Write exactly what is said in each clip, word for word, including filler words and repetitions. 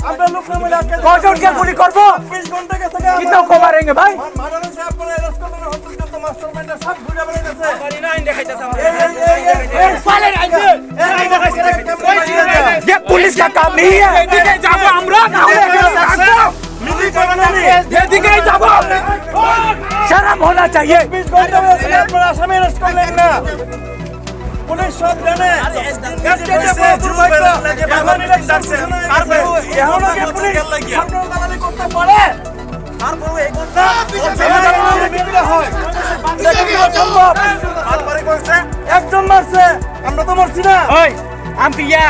আমরা লোক নামে রাখতে কয়জনকে গুলি করবো? চব্বিশ ঘন্টা গেছে গা। কিতনা কো মারেঙ্গে ভাই? মারানো সে আপনারা অ্যারেস্ট করবেন, হত্যাযজ্ঞ তো মাস্টারমাইন্ডরা সব ঘুরে বেড়াইতেছে। এই, এই, এই, এই, এই, এই, এই, এই, ये पुलिस का काम नहीं है। এদিকে যাব আমরা, না হলে এখানে থাকবো। এদিকেই যাব। शर्म होना चाहिए। চব্বিশ ঘন্টা হয়েছে, আপনারা আসামি অ্যারেস্ট করলেন না। পুলিশ সব জানে। এসডিপিও দুর্ভাগ্য। এখন ইলেকশন সিজন হয়ে গেছে। এখনো কি পুলিশ আপনারা দালালি করতে পারে? তারপরেও এই ঘটনা হয়। এটা কি করে সম্ভব? একজন মারছে, আমরা তো মরছি না। ওই, আমি তো ইয়া,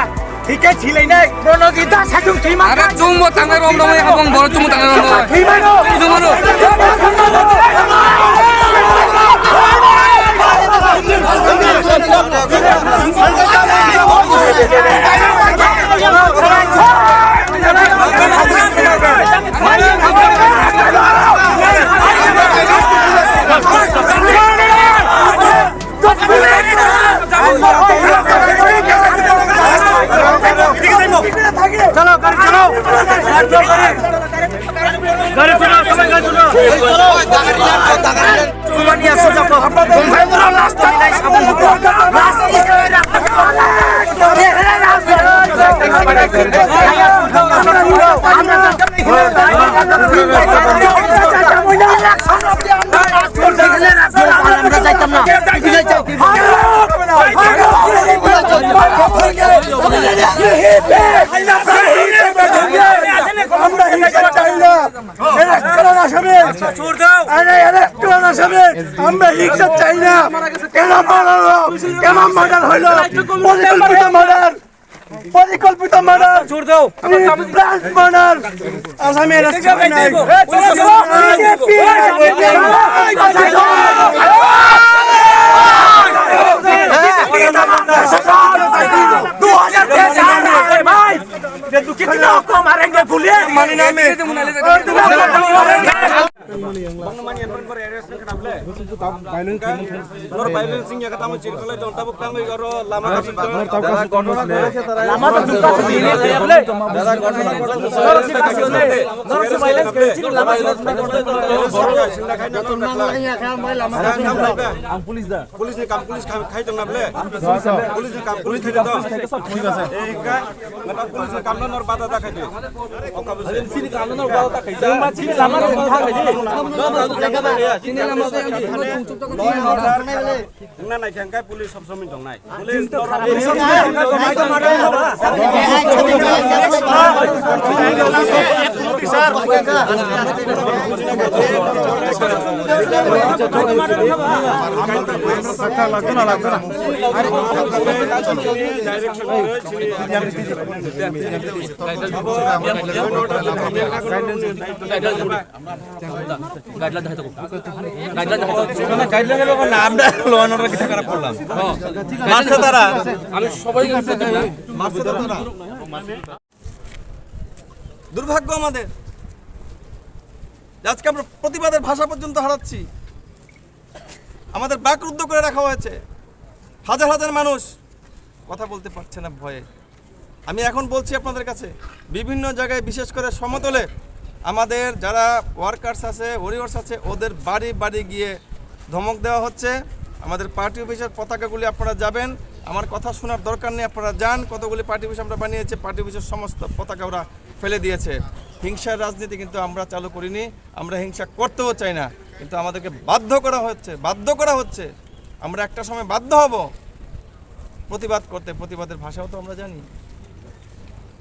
ঠিক আছে, ছিলাই নাই। প্রণজিতা সাজুম তুই মার। আরে চুমো তাঙ্গাই রম রম, এখন বড় চুমো তাঙ্গাই রম রম। তুই মারো। তুই চুমো মারো। চলো, গাড়ি চালাও। গাড়ি চালাও, সবাই গাড়ি চালাও। তোমার নিয়ে আসো, যাবো। তোমার রাস্তা নেই, সামনে। আমরা যাইতাম না। আমরা হিংসা চাই না। এরা কারণ আসামি। আরে, এরা কারণ আসামি। আমরা হিংসা চাই না। কেন মারা হলো? কেন মার্ডার হলো? পরিকল্পিত মার্ডার। পরিকল্পিত মার্ডার। ছোড় দাও। Plan murder. আসামি অ্যারেস্ট হয় নাই। दो हज़ार तेईस आ रहा है भाई। ये दुखी कितना को मारेंगे भूलिए। मानी ना मैं। Norok violence wngya khe tamo chirikolai tong, tabuk tangwi oro lama kasing tong. Lama to jukha sini ini saya boleh. Norok violence khe sini lama sini. Ang pulis da. Police ni kam, police khai tong na ble. Police ni kam, police khai tong. Thik ase. Ei ka, ngata police ni kam na nor bada da khai di. Oka bujhe. Sini kam na nor bada da khai di. Sini lama sini khai di. Sini lama sini khai di. Law and order. Wngna nai khe hwnkhe police sob somoi tongnai. Police to kharap. Sir. Lagto na, lagto na. Guideline দেখাই তো। Guideline দেখাই তো। না, আমরা law and order কিতা খারাপ করলাম? হ্যাঁ। মারছে তারা। আমি সবাই মারছে তারা। দুর্ভাগ্য আমাদের যে আজকে আমরা প্রতিবাদের ভাষা পর্যন্ত হারাচ্ছি। আমাদের বাকরুদ্ধ করে রাখা হয়েছে। হাজার হাজার মানুষ কথা বলতে পারছে না ভয়ে। আমি এখন বলছি আপনাদের কাছে, বিভিন্ন জায়গায়, বিশেষ করে সমতলে আমাদের যারা ওয়ার্কার্স আছে, ওয়ারিয়র্স আছে, ওদের বাড়ি বাড়ি গিয়ে ধমক দেওয়া হচ্ছে। আমাদের পার্টি অফিসের পতাকাগুলি আপনারা যাবেন, আমার কথা শোনার দরকার নেই, আপনারা যান। কতগুলি পার্টি অফিস আমরা বানিয়েছি, পার্টি অফিসের সমস্ত পতাকা ওরা ফেলে দিয়েছে। হিংসার রাজনীতি কিন্তু আমরা চালু করিনি, আমরা হিংসা করতেও চাই না, কিন্তু আমাদেরকে বাধ্য করা হচ্ছে, বাধ্য করা হচ্ছে। আমরা একটা সময় বাধ্য হব প্রতিবাদ করতে, প্রতিবাদের ভাষাও তো আমরা জানি,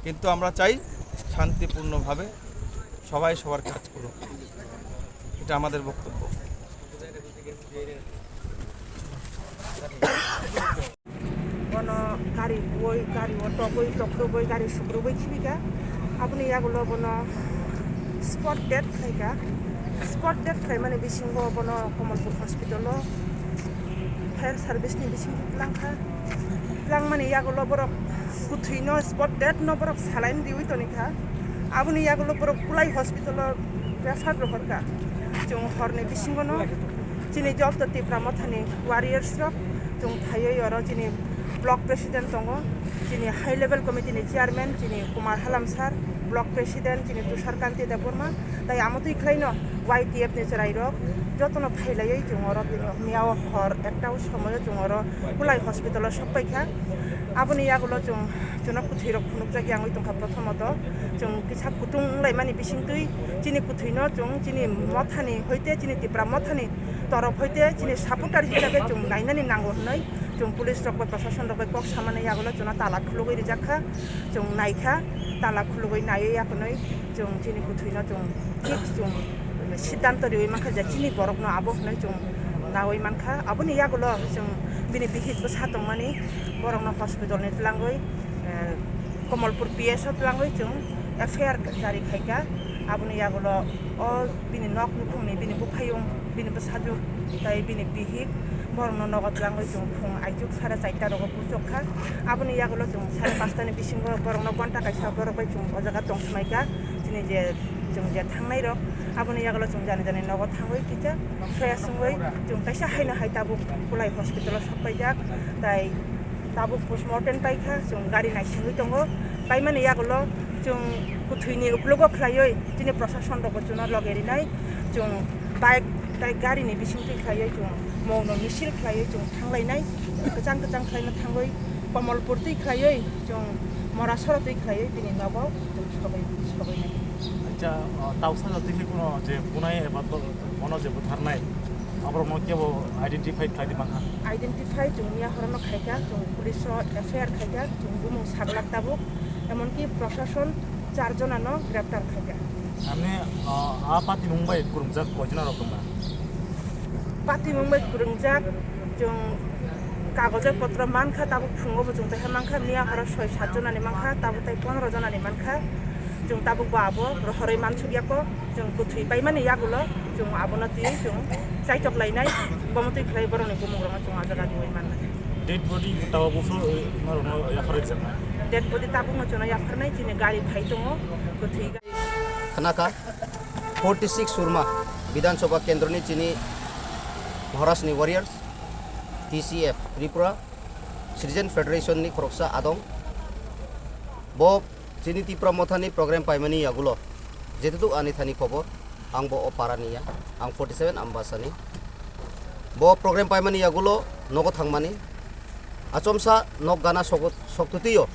কিন্তু আমরা চাই শান্তিপূর্ণভাবে সবাই সবার কাজ করুক, এটা আমাদের বক্তব্য। Bono gari bui, gari o togwi, toktogwi, gari sukrubwi khibika. Aboni yagulo bono spot death khlaika. Spot death khlaimani bisingo bono Kamalpur hospital o fire service ni bisingo twlangkha. Twlangmani yagulo borok kwthwino spot death no borok saline riwi tonikha. Aboni yagulo borok Kulai hospital o refer rohorkha. Chwng horni bisingono chini joto Tipra Mothani warriors rok chwng phaiwi oro chini block president tongo. Chini high level committee ni chairman, chini Kumar Halam sir, block president, chini Tushar Kanti Debbarma, tai amo twi khlaino Y T F ni chwrairok jotono phailaiwi chwng oro tini miyao hor ekta o somoio chwng oro Kulai hospital o sok paikha. Aboni yagulo chwng, chwngno kwthwirok phunukjak yangwi tongkha, prothomot chwng kisa kutung wnglaimani bisingtwi chini kwthwino chwng chini mothani hoite, chini Tipra mothani torof hoite chini supporter hisabe chwng nainani nango hwnwi chwng police rok bai, proshashan rok bai kok samani yagulo chwngno tala khulugwi rijak kha. Chwng naikha, tala khulugwi naiwi yakunwi chwng chini kwthwino chwng thik chwng siddhanto riwi mankha je chini borokno abo hwnwi chwng nawi mankha. Aboni yagulo chwng bini bihik bwsa tongmani borokno hospital ni twlangwi, eh, Komolpur P S o twlangwi chwng F I R jari khaikha. Aboni yagulo o bini nok nukhungni bini buphayung, bini bwsajwk tei bini bihik borokno nogo twlangwi chwng phung aijuk sare chaita rogo puchok kha. Aboni yagulo chwng sare panchta ni bisingo borokno ghonta kaisa borok bai chwng o jaga tong swmai kha. Chini je chwng je thangnai rok, aboni yagulo chwng jani jani nogo thangwi kisa fresh wngwi chwng kaisa haino hai tabuk Kulai hospital o sok paijak. Tai tabuk postmortem paikha, chwng gari naisingwi tongo. Paimani yagulo chwng kwthwini uklogo khlaiwi chini proshashan rokbo chwngno loge rinai. Chwng bike tai garini bisingtwi khlaiwi chwng mungno misil khlaiwi chwng thanglainai. Kwchang kwchang khlaina thangwi Komolpur twi khlaiwi chwng Morasoro twi khlaiwi bini nogo chwng sogwi, sogwinai. Acha, ah, tausa jati ni kuno je bunai eba to-, bono je butharnai, aborokno kebo identify khlai di mankha? Identify chwng miya horono khaikha, chwng police o F I R khaikha, chwng bumung saglak tabuk, emonki proshashan char jonano greptar khaikha. Ani, ah, a patimung bai kwrwngjak koi jona rok tongkha? Patimung bai kwrwngjak chwng kagoje potro mankha, tabuk phungo bo chwng taiha mankha, miya horo soi sat jonani mankha, tabuk tai pondro jonani mankha. Chwng tabuk bo abo rohorwi mansukya ko, chwng kwthwi paimani yagulo chwng abono twi chwng chaitok lainai, bomo twi khlai borokni bumung rokno chwng o jaga riwi mannai. Dead body tabo buphuru, eh, norokno yapharwi rijak na? Dead body tabukno chwngno yapharnai, chini gari phai tongo, kwthwi gari. Khnakha, forty six Surma Bidhan Sabha Kendroni chini Maharashtrani Warriors, T C F, Tripura Citizen Federation ni khoroksa adong. Bo chini Tipra Mothani program paimani yagulo, jetutu ani thani khobor, ang bo o parani ya, ang forty seven Ambasani. Bo program paimani yagulo nogo thangmani. Achomsa nok gana sogo-, soktwtwio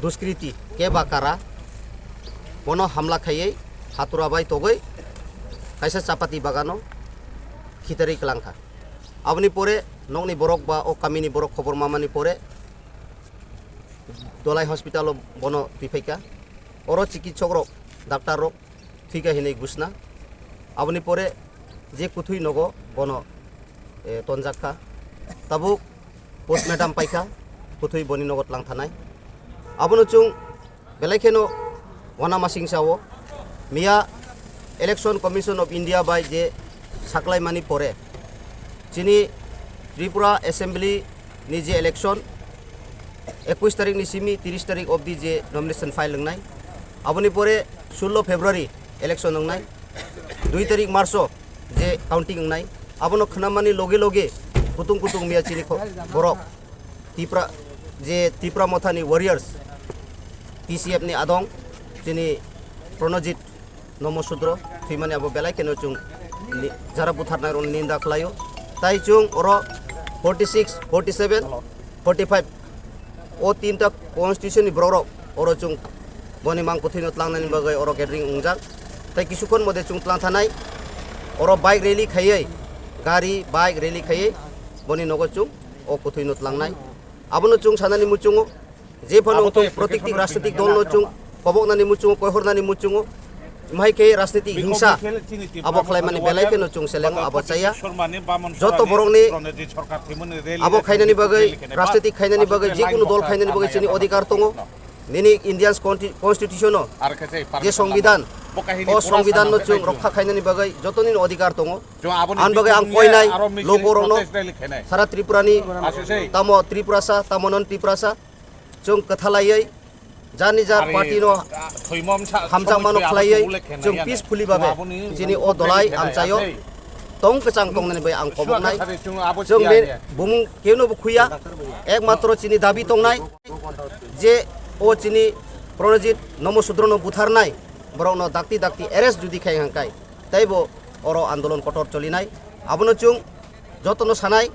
duskriti keba kara bono hamla khaiwi hatura bai togwi kaisa chapati bagano khitarwi kwlangkha. Aboni pore nokni borok ba o kamini borok khobor mamani pore Dolai hospital o bono twi phaikha. Oro chikitsokrok, daktarrok thwikha hinwi gwsna. Aboni pore je kwthwi nogo bono, eh, tonjak kha. Tabuk postmortem paikha, kwthwi boni nogo tlang thanai. Abono chwng belai kheno uanamasingsa o miya Election Commission of India bai je saklaimani pore chini Tripura Assembly ni je election ekush tarik ni simi tiris tarik obdi je nomination file wngnai, aboni pore sullo February election wngnai, dui tarik March o je counting wngnai, abono khwnamani loge loge kutung kutung miya chini kho-, borok Tipra, je Tipra Mothani Warriors, T C F ni adong chini Pranojit Nomo Sudro thwimani abo belai kheno chwng ni-, jara butharnai rokni ninda khlaio. Tai chwng oro forty six, forty seven, forty five o tinta constitution ni borok rok oro chwng boni mang kwthwino tlangnani bagwi oro gathering wngjak. Tai kisukhon mode chwng tlang thanai oro bike rally khaiwi, gari bike rally khaiwi boni nogo chwng o kwthwino tlangnai. Abono chwng sanani muchungo, je phano wngthung protikti rajnitik dolno chwng koboknani muchungo, koihornani muchungo, mahai khe rajnitik hingsa abo khlaimani belai kheno chwng selengo, abo chaya. Joto borokni abo khainani bagwi, rajnitik khainani bagwi, jikunu dol khainani bagwi chini odhikar tongo. Nini Indian consti-, constitution-o je songbidan, o songbidanno chwng rokha khainani bagwi jotonini odhikar tongo. Ani bagwi ang koinai lokorokno, sara Tripurani, tamo Tripurasa, tamo non Tripurasa, chwng kwthalaiwi jani jar party-no hamjakmano khlaiwi chwng peacefully babe chini o dolai amchaio tong kwchang tongnani bai ang koboknai. Chwng bini bumung keno bo khuya, ekmatro chini dabi tongnai je o chini Pranajit Nomo Sudrono butharnai borokno dakti dakti arrest judi khai hangkai, taibo oro andolon kotor cholinai. Abono chwng jotono sanai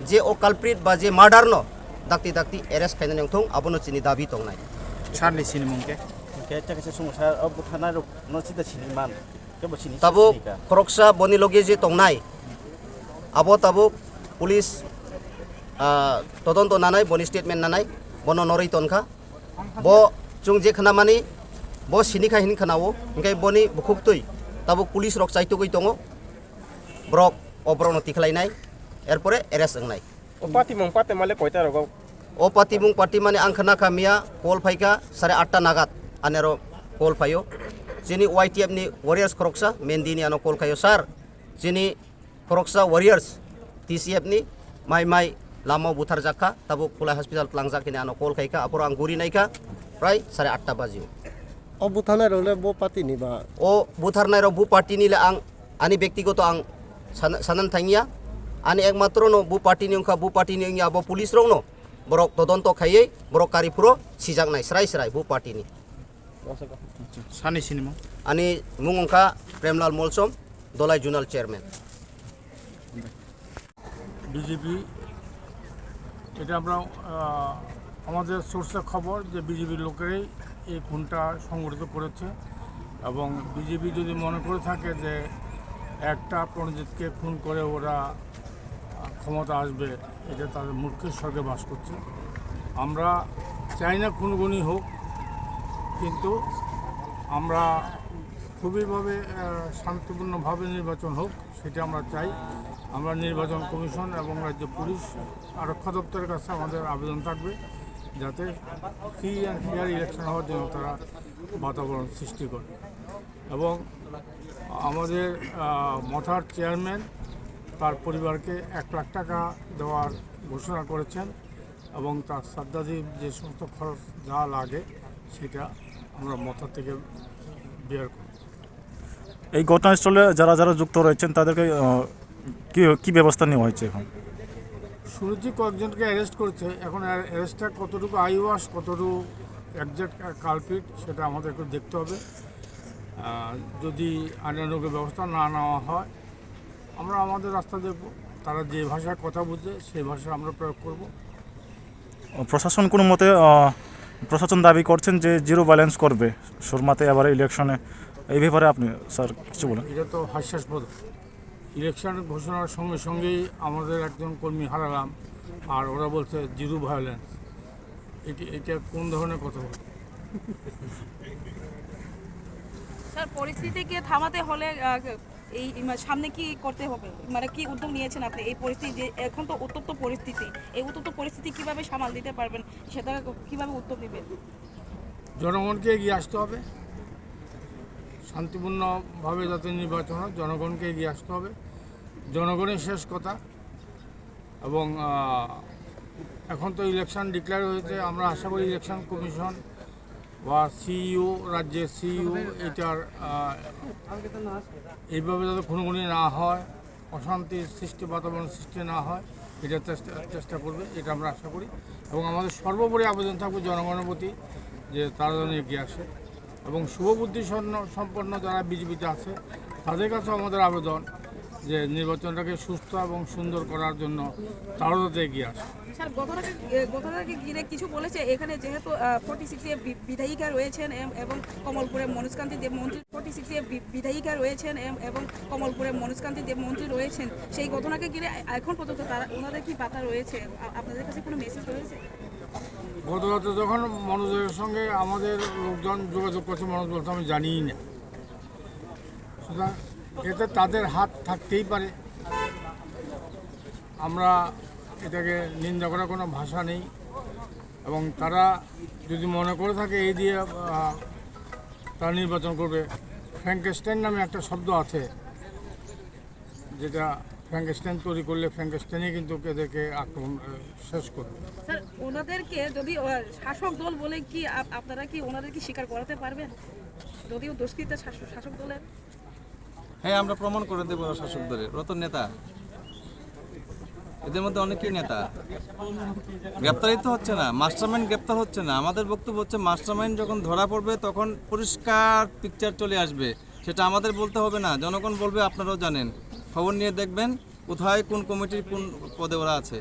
je o culprit ba je murder no dakti dakti arrest khainani wngthung, abono chini dabi tongnai. Sarni sinimung khe? Khe tei kaisa sumung sar o butharnai rok no sida sini man. Kebo sini Tabuk sini ka. Khoroksa boni loge je tongnai, abo tabuk police, ah, todonto nanai, boni statement nanai, bono norwi tonkha. Bo chwng je khnamani, bo sini kha hin khnao, hingke boni bukhuktwi tabuk police rok chaitugwi tongo. Borok o borokno tikhlainai, erpore arrest wngnai. O patimung patimale koita rogo? O patimung patimani ang khna kha miya call phaikha sare atta nagat, anero call phaio. Chini Y T F ni warriors khoroksa Mendi ni ano call khaio, "Sir, chini khoroksa warriors T C F ni mai mai lama butharjak kha, tabuk Khulai hospital tlangjak," hini ano call khaikha, aphuru ang guri naikha prai sare atta bajio. O butharnai rok le bo party ni ba? O butharnai rok bu party ni le ang ani bektigoto ang sana-, sanan thangya. Ani ekmatro no bu party ni wngkha, bu party ni wngya abo police rok no. Borok todonto khaiwi borok kari phuro sijaknai srai srai bu party ni. Sani sinimo? Ani mung wngkha Premlal Molsom, Dolai Zonal Chairman. BJP, এটা আমরা, আহ, আমাদের সোর্সে খবর যে বিজেপির লোকেরাই এই খুনটা সংগঠিত করেছে। এবং বিজেপি যদি মনে করে থাকে যে একটা প্রণজিৎকে খুন করে ওরা, আহ, ক্ষমতা আসবে, এটা তাদের মূর্খের স্বর্গে বাস করছে। আমরা চাই না খুনোখুনি হোক, কিন্তু আমরা খুবইভাবে, আহ, শান্তিপূর্ণভাবে নির্বাচন হোক, সেটা আমরা চাই। আমরা নির্বাচন কমিশন এবং রাজ্য পুলিশ আরক্ষা দপ্তরের কাছে আমাদের আবেদন থাকবে, যাতে ফ্রি অ্যান্ড ফেয়ার ইলেকশন হওয়ার জন্য তারা বাতাবরণ সৃষ্টি করে। এবং আমাদের, আহ, মথার চেয়ারম্যান তার পরিবারকে এক লাখ টাকা দেওয়ার ঘোষণা করেছেন এবং তার শ্রাদ্ধাদি যে সমস্ত খরচ যা লাগে সেটা আমরা মথা থেকে বিয়ার করি। এই ঘটনাস্থলে যারা যারা যুক্ত রয়েছেন তাদেরকে, আহ, কি, কি ব্যবস্থা নেওয়া হয়েছে এখন? শুনেছি কয়েকজনকে অ্যারেস্ট করেছে, এখন অ্যা-, অ্যারেস্টটা কতটুকু আইওয়াশ, কতটুকু একজ্যাক্ট কালপ্রিট, সেটা আমাদের একটু দেখতে হবে। আহ, যদি আইনানুগ ব্যবস্থা না নেওয়া হয়, আমরা আমাদের রাস্তা দেখব। তারা যে ভাষায় কথা বুঝে, সেই ভাষা আমরা প্রয়োগ করব। প্রশাসন কোনো মতে, আহ, প্রশাসন দাবি করছেন যে জিরো ভায়োলেন্স করবে সুরমাতে এবারে ইলেকশনে। এই ব্যাপারে আপনি, স্যার, কিছু বলেন। এটা তো হাস্যাস্পদ। ইলেকশন ঘোষণার সঙ্গে সঙ্গেই আমাদের একজন কর্মী হারালাম, আর ওরা বলছে জিরো ভায়োলেন্স। এটা, এটা কোন ধরনের কথা বলে? স্যার, পরিস্থিতিকে থামাতে হলে, আহ, এই, এই মা-, সামনে কি করতে হবে? মানে, কি উদ্যোগ নিয়েছেন আপনি? এই পরিস্থিতি যে, এখন তো উত্তপ্ত পরিস্থিতি, এই উত্তপ্ত পরিস্থিতি কিভাবে সামাল দিতে পারবেন, সেটা কিভাবে উদ্যোগ নেবেন? জনগণকে এগিয়ে আসতে হবে, শান্তিপূর্ণভাবে যাতে নির্বাচন হয়, জনগণকে এগিয়ে আসতে হবে, জনগণের শেষ কথা। এবং, আহ, এখন তো ইলেকশন ডিক্লেয়ার হয়েছে, আমরা আশা করি ইলেকশন কমিশন বা সিইও, রাজ্যের সিইও এটার, আহ, এইভাবে যাতে খুনোখুনি না হয়, অশান্তির সৃষ্টি, বাতাবরণ সৃষ্টি না হয়, এটা চেষ্টা, চেষ্টা করবে, এটা আমরা আশা করি। এবং আমাদের সর্বোপরি আবেদন থাকবে জনগণের প্রতি যে তারা যেন এগিয়ে আসে। এবং শুভবুদ্ধি সন্ন-, সম্পন্ন যারা বিজেপিতে আছে, তাদের কাছেও আমাদের আবেদন যে নির্বাচনটাকে সুস্থ এবং সুন্দর করার জন্য তারাও যাতে এগিয়ে আসে। স্যার, ঘটনাকে, এ, ঘটনাকে ঘিরে কিছু বলেছে, এখানে যেহেতু, আহ, ফর্টি সিক্স এ বি-, বিধায়িকা রয়েছেন এম-, এবং কমলপুরে মনোজকান্তি দেব মন্ত্রী, ফর্টি সিক্স এ বি-, বিধায়িকা রয়েছেন এম-, এবং কমলপুরে মনোজকান্তি দেব মন্ত্রী রয়েছেন, সেই ঘটনাকে ঘিরে এ-, এখন পর্যন্ত তারা, ওনাদের কি বার্তা রয়েছে? আ-, আপনাদের কাছে কোনো মেসেজ রয়েছে? গত রাতে যখন মনোজের সঙ্গে আমাদের লোকজন যোগাযোগ করছে, মনোজ বলছে, "আমি জানিই না।" সুতরাং এতে তাদের হাত থাকতেই পারে, আমরা এটাকে নিন্দা করার কোনো ভাষা নেই। এবং তারা যদি মনে করে থাকে এই দিয়ে, আহ, তারা নির্বাচন করবে, ফ্র্যাঙ্কেস্টাইন নামে একটা শব্দ আছে, যেটা ফ্র্যাঙ্কেস্টাইন তৈরি করলে ফ্র্যাঙ্কেস্টাইনই কিন্তু এদেরকে আক্রমণ, আহ, শেষ করবে। স্যার, ওনাদেরকে যদি, আহ, শাসক দল বলে কি আপ-, আপনারা কি ওনাদেরকে স্বীকার করাতে পারবেন, যদিও দুষ্কৃতী শাসক, শাসক দলের? হ্যাঁ, আমরা প্রমাণ করে দেবো শাসক দলের, ওরা তো নেতা। এদের মধ্যে অনেকেই নেতা। গ্রেপ্তারই তো হচ্ছে না, মাস্টারমাইন্ড গ্রেপ্তার হচ্ছে না। আমাদের বক্তব্য হচ্ছে, মাস্টারমাইন্ড যখন ধরা পড়বে, তখন পরিষ্কার পিকচার চলে আসবে। সেটা আমাদের বলতে হবে না, জনগণ বলবে, আপনারাও জানেন। খবর নিয়ে দেখবেন কোথায় কোন কমিটির কোন পদে ওরা আছে।